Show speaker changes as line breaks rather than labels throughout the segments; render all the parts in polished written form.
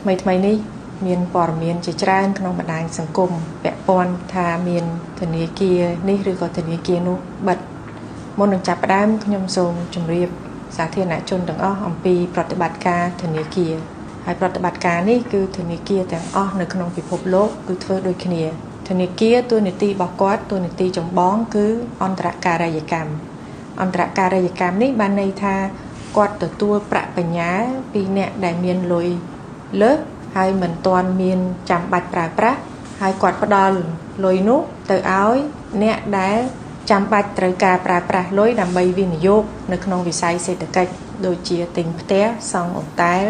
ថ្មីថ្មីនេះមានព័ត៌មានជាច្រើនក្នុងបណ្ដាញសង្គមពាក់ព័ន្ធថាមានធនាគារនេះឬក៏ធនាគារនោះបិទមុននឹងចាប់ផ្ដើមខ្ញុំសូមជម្រាបសាធារណជនទាំងអស់អំពីប្រតិបត្តិការធនាគារហើយប្រតិបត្តិការនេះគឺធនាគារទាំងអស់នៅក្នុងពិភពលោកគឺធ្វើដូចគ្នាធនាគារតួនាទីរបស់គាត់តួនាទីចម្បងគឺអន្តរការីយកម្មអន្តរការីយកម្មនេះបានន័យថាគាត់ទទួលប្រាក់បញ្ញើពីអ្នកដែលមានលុយលើសហើយមិនទាន់មានចាំបាច់ប្រើប្រាស់ហើយគាត់ផ្ដល់លុយនោះទៅឲ្យអ្នកដែលចាំបាច់ត្រូវការប្រើប្រាស់លុយដើម្បីវិនិយោគនៅក្នុងវិស័យសេដ្ឋកិច្ចដូចជាទិញផ្ទះសង់អូតែល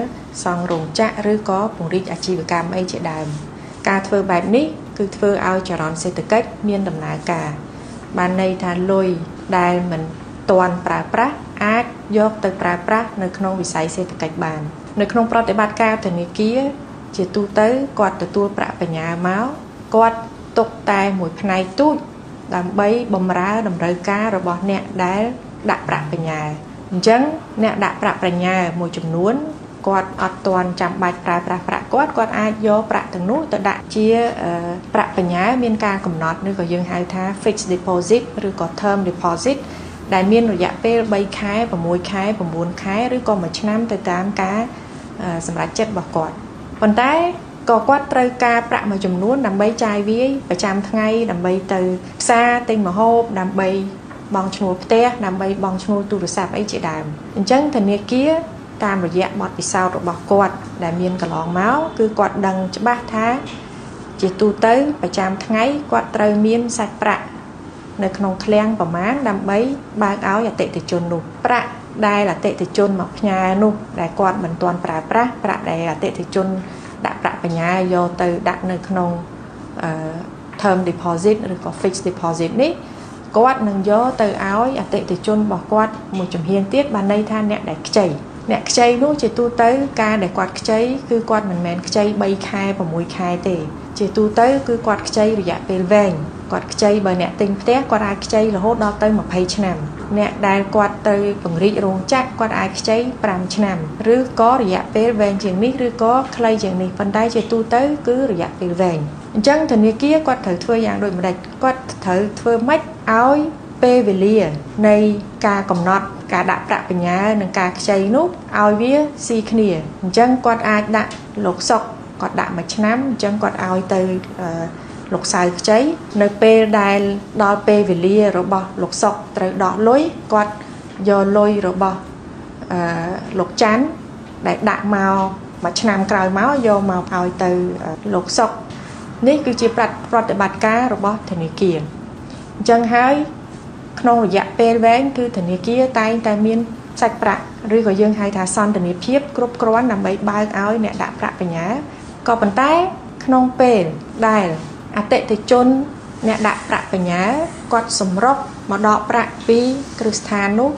សង់រោងចក្រឬក៏ពង្រីកអាជីវកម្មអីជាដើមការធ្វើបែបនេះគឺធ្វើឲ្យចរន្តសេដ្ឋកិច្ចមានដំណើរការបានន័យថាលុយដែលមិនទាន់ប្រើប្រាស់អាចយកទៅប្រើប្រាស់នៅក្នុងវិស័យសេដ្ឋកិច្ចបាននៅក្នុងប្រតិបត្តិការធនាគារជាទូទៅគាត់ទទួលប្រាក់បញ្ញើមកគាត់ទុកតែមួយផ្នែកទូចដើម្បីបម្រើតម្រូវការរបស់អ្នកដែលដាក់ប្រាក់បញ្ញើអញ្ចឹងអ្នកដាក់ប្រាក់បញ្ញើមួយចំនួនគាត់អត់ទាន់ចាំបាច់ប្រើប្រាស់ប្រាក់គាត់គាត់អាចយកប្រាក់ទាំងនោះទៅដាក់ជាប្រាក់បញ្ញើមានការកំណត់ឬក៏យើងហៅថា fixed deposit ឬក៏ term deposit ដែលមានរយៈពេល3ខែ6ខែ9ខែឬក៏1ឆ្នាំទៅតាមការសម្រេចចិត្តរបស់គាត់ប៉ុន្តែក៏គាត់ត្រូវការប្រាក់មួយចំនួនដើម្បីចាយវាយប្រចាំថ្ងៃដើម្បីទៅផ្សារទិញម្ហូបដើម្បីបង់ឈ្នួលផ្ទះដើម្បីបង់ឈ្នួលទូរស័ព្ទអីជាដើមអញ្ចឹងធនាគារតាមរយៈបទពិសោធន៍របស់គាត់ដែលមានកន្លងមកគឺគាត់ដឹងច្បាស់ថាជាទូទៅប្រចាំថ្ងៃគាត់ត្រូវមានសាច់ប្រាក់នៅក្នុងឃ្លាំងប្រមាណដើម្បីបើកឲ្យអតិថិជននោះប្រាក់ដែលអតិថិជនមកផ្ញើនោះដែលគាត់មិនទាន់ប្រើប្រាស់ប្រាក់ដែលអតិថិជនដាក់ប្រាក់បញ្ញើយកទៅដាក់នៅក្នុង term deposit ឬក៏ fixed deposit នេះគាត់នឹងយកទៅឲ្យអតិថិជនរបស់គាត់មួយជំហានទៀតបានន័យថាអ្នកដែលខ្ចីអ្នកខ្ចីនោះជាទូទៅការដែលគាត់ខ្ចីគឺគាត់មិនមែនខ្ចី3ខែ6ខែទេជាទូទៅគឺគាត់ខ្ចីរយៈពេលវែងគាត់ខ្ចីបើអ្នកទិញផ្ទះគាត់អាចខ្ចីរហូតដល់ទៅ20ឆ្នាំអ្នកដែលគាត់ទៅពង្រីករោងចក្រគាត់អាចខ្ចី5ឆ្នាំឬក៏រយៈពេលវែងជាងនេះឬក៏ខ្លីជាងនេះប៉ុន្តែជាទូទៅគឺរយៈពេលវែងអញ្ចឹងធនាគារគាត់ត្រូវធ្វើយ៉ាងដូចម្ដេចគាត់ត្រូវធ្វើម៉េចឲ្យពេលវេលានៃការកំណត់ការដាក់ប្រាក់បញ្ញើនិងការខ្ចីនោះឲ្យវាស៊ីគ្នាអញ្ចឹងគាត់អាចដាក់លោកសុកគាត់ដាក់1ឆ្នាំអញ្ចឹងគាត់ឲ្យទៅលោកសៅខ្ចីនៅពេលដែលដល់ពេលវេលារបស់លោកសុកត្រូវដោះលុយគាត់យកលុយរបស់លោកច័ន្ទដែលដាក់មកមួយឆ្នាំក្រោយមកយកមកឲ្យទៅលោកសុកនេះគឺជាប្រតិបត្តិការរបស់ធនាគារអញ្ចឹងហើយក្នុងរយៈពេលវែងគឺធនាគារតែងតែមានសាច់ប្រាក់ឬក៏យើងហៅថាសន្តិភាពគ្រប់គ្រាន់ដើម្បីបើកឲ្យអ្នកដាក់ប្រាក់បញ្ញើក៏ប៉ុន្តែក្នុងពេលដែលអតិថិជនអ្នកដាក់ប្រាក់បញ្ញើគាត់សម្រុកមកដកប្រាក់ពីគ្រឹះស្ថាននោះ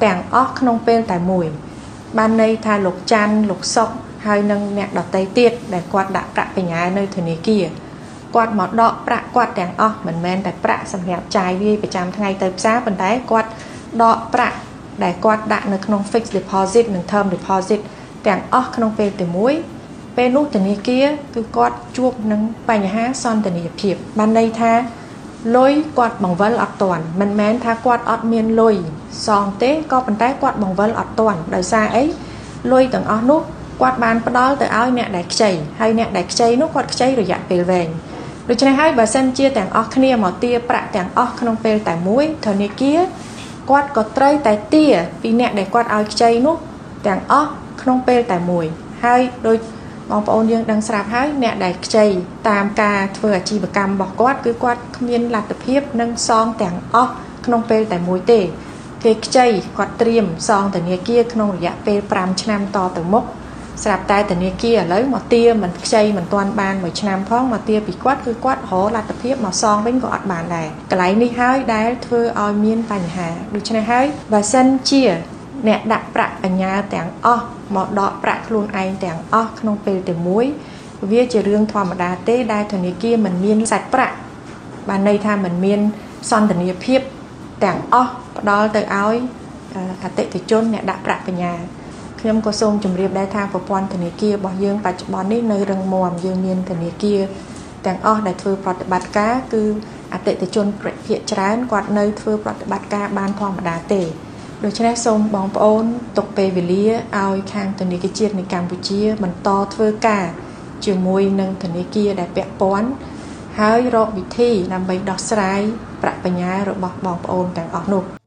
ទាំងអស់ក្នុងពេលតែមួយបានន័យថាលោកច័ន្ទលោកសុកហើយនិងអ្នកដទៃទៀតដែលគាត់ដាក់ប្រាក់បញ្ញើនៅធនាគារគាត់មកដកប្រាក់គាត់ទាំងអស់មិនមែនតែប្រាក់សម្រាប់ចាយវាយប្រចាំថ្ងៃទៅផ្សារប៉ុន្តែគាត់ដកប្រាក់ដែលគាត់ដាក់នៅក្នុង fixed deposit និង term deposit ទាំងអស់ក្នុងពេលតែមួយពេលនោះធនាគារគឺគាត់ជួបនឹងបញ្ហាសន្តិភាពបានន័យថាលុយគាត់បង្វិលអត់ទាន់មិនមែនថាគាត់អត់មានលុយសងទេក៏ប៉ុន្តែគាត់បង្វិលអត់ទាន់ដោយសារអីលុយទាំងអស់នោះគាត់បានផ្ដល់ទៅឲ្យអ្នកដែលខ្ចីហើយអ្នកដែលខ្ចីនោះគាត់ខ្ចីរយៈពេលវែងដូច្នេះហើយបើសិនជាទាំងអស់គ្នាមកទារប្រាក់ទាំងអស់ក្នុងពេលតែមួយធនាគារគាត់ក៏ត្រូវតែទារពីអ្នកដែលគាត់ឲ្យខ្ចីនោះទាំងអស់ក្នុងពេលតែមួយហើយដូចបងប្អូនយើងដឹងស្រាប់ហើយអ្នកដែលខ្ចីតាមការធ្វើអាជីវកម្មរបស់គាត់គឺគាត់គ្មានលទ្ធភាពនឹងសងទាំងអស់ក្នុងពេលតែមួយទេគេខ្ចីគាត់ត្រៀមសងធនាគារក្នុងរយៈពេល5ឆ្នាំតទៅមុខស្រាប់តែធនាគារឥឡូវមកទាមិនខ្ចីមិនទាន់បានមួយឆ្នាំផងមកទាពីគាត់គឺគាត់រកលទ្ធភាពមកសងវិញក៏អត់បានដែរកន្លែងនេះហើយដែលធ្វើឲ្យមានបញ្ហាដូច្នេះហើយបើសិនជាអ្នកដាក់ប្រាក់បញ្ញើទាំងអស់មកដកប្រាក់ខ្លួនឯងទាំងអស់ក្នុងពេលតែមួយវាជារឿងធម្មតាទេដែលធនាគារមិនមានសាច់ប្រាក់បានន័យថាមិនមានសន្តិភាពទាំងអស់ផ្ដល់ទៅឲ្យអតិថិជនអ្នកដាក់ប្រាក់បញ្ញើ ខ្ញុំក៏សូមជម្រាបដែរថាប្រព័ន្ធធនាគាររបស់យើងបច្ចុប្បន្ននេះនៅរឹងមាំយើងមានធនាគារទាំងអស់ដែលធ្វើប្រតិបត្តិការគឺអតិថិជនភាគច្រើនគាត់នៅធ្វើប្រតិបត្តិការបានធម្មតាទេដូច្នេះសូមបងប្អូនទុកពេលវេលាឲ្យខាងធនាគារជាតិនៃកម្ពុជាបន្តធ្វើការជាមួយនឹងធនាគារដែលពាក់ព័ន្ធហើយរកវិធីដើម្បីដោះស្រាយប្រាក់បញ្ញើរបស់បងប្អូនទាំងអស់នោះ។